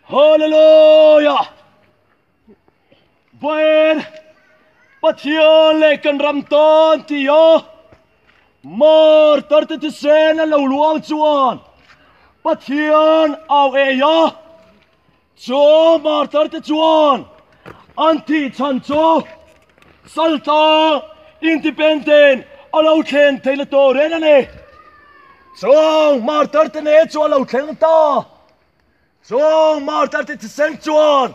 Hallelujah! Vawiin Pathian leh kan ram tan ti a martar te thisen an lo luang chuan Pathian au ei a, chu martar te chuan an thih chhan chu Salta Independent a lo thlen theihna tur en a ni. Chung martar te nen chu a lo thleng ta. Chung martar te thisen chuan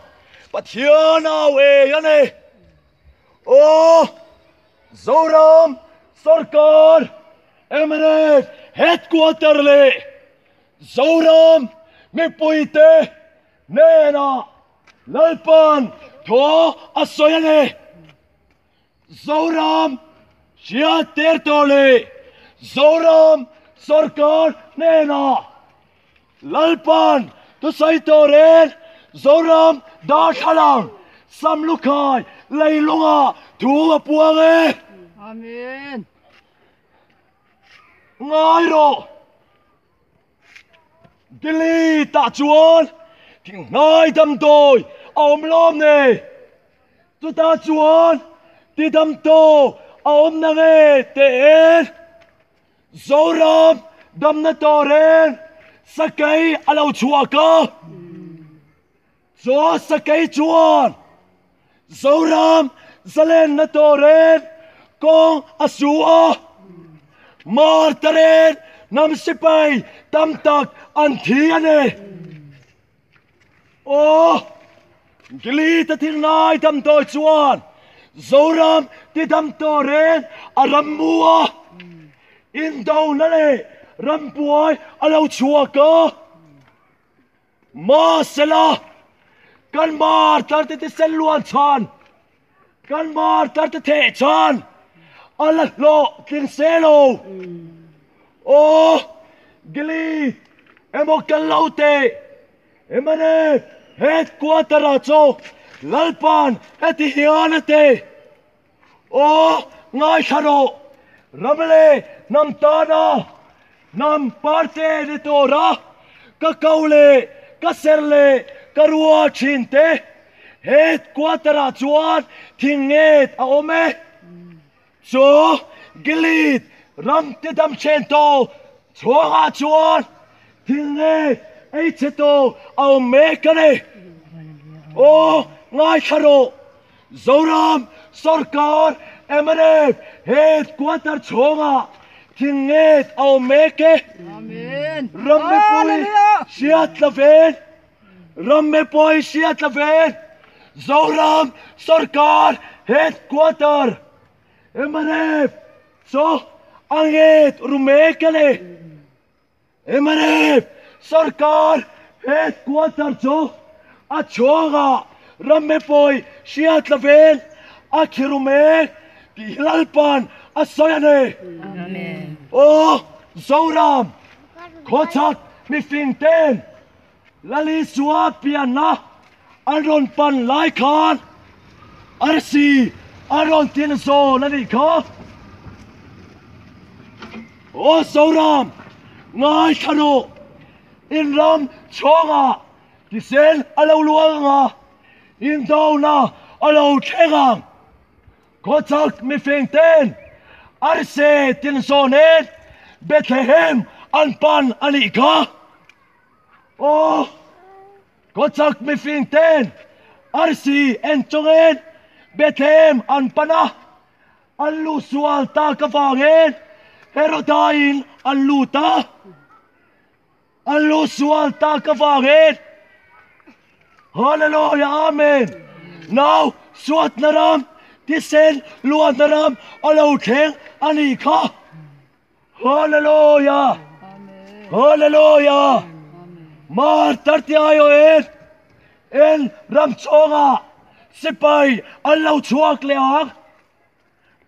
Pathian au ei a ni. Aw Zoram Sorkar mnf Headquarter leh Zoram mipuite hnenah Lalpan thaw a sawi a ni. Zoram hriat ter tawh leh Zoram sorkar hnenah Lalpan thusawi turin Zoram darthlalang Samlukhai leilungah thu a puang e. Amen. Ngai rawh. Delhi tah chuan thinghnai damdawi a awm lawm nei. Chutah chuan ti damdawi a awm na nge tein Zoram damna turin sakei a lo chhuak a. Chaw sakei chuan Zoram zalenna turin kawng a su a, Martarin hnam sipai tam tak an thi a ni. Aw, Gilita thinglai damdawi chuan Zoram tidam turin a ram mu a, indona leh rambuai a lo chhuak a. Mahsela, kan martar te thisen luan chhan, kan martar te theh chhan a la hlawh tling se lo. Aw, Gili emaw kan lo teh, mnf headquarter ah chu Lalpan heti hian a ti. Aw, ngaithla rawh, ram leh hnam tana hnam parte ni tura ka ko leh ka ser leh ka rua thin te, headquarter ah chuan thing nget a awm e. Chu Gilead ram te dam then tawh chhuangah chuan thing nget ei chhe tawh a awm mek a ni. Aw, ngaithla rawh. Zoram sorkar mnf headquarter chhawngah thing nget a awm mek e. Ram mipui hriat la ven, Ram mipui hriat la ven, Zoram sorkar headquarter mnf chu a nget ru mek a ni. Mnf sorkar headquarter chu a chhuangah ram mipui hriat lovin a khiru mek tih hi Lalpan a sawi a ni. Aw Zoram khawchhak mifing ten Lalisua pianna an rawn pan lai khan arsi a rawn tin zawn a nih kha. Aw Zoram, ngaithla rawh, in ram chhawngah thisen a lo luang ang a, indona a lo thleng ang. Khawchhak mifing ten arsi tin zawnin Bethlehem an pan a nih kha. Aw, khawchhak mifing ten arsi en chungin Bethlehem an pan a. An luh sual tak avangin Heroda-in an lut a, an luh sual tak avangin Hallelujah Amen Nau suatna ram thisen luatna ram a lo thleng a nih kha Hallelujah Hallelujah Martar ti aiawhin En ram chhawngah sipai an lo chhuak leh ang.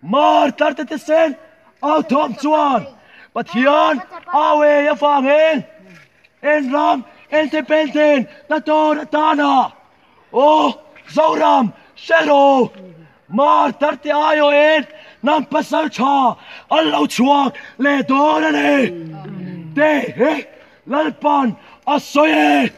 Martar te thisen au thawm chuan Pathian au ei avangin en ram independent na tur atana Aw Zoram hre rawh Martar te aiawhin hnam pasal tha an lo chhuak leh dawn a ni. Te hi. Lalpan a sawi e.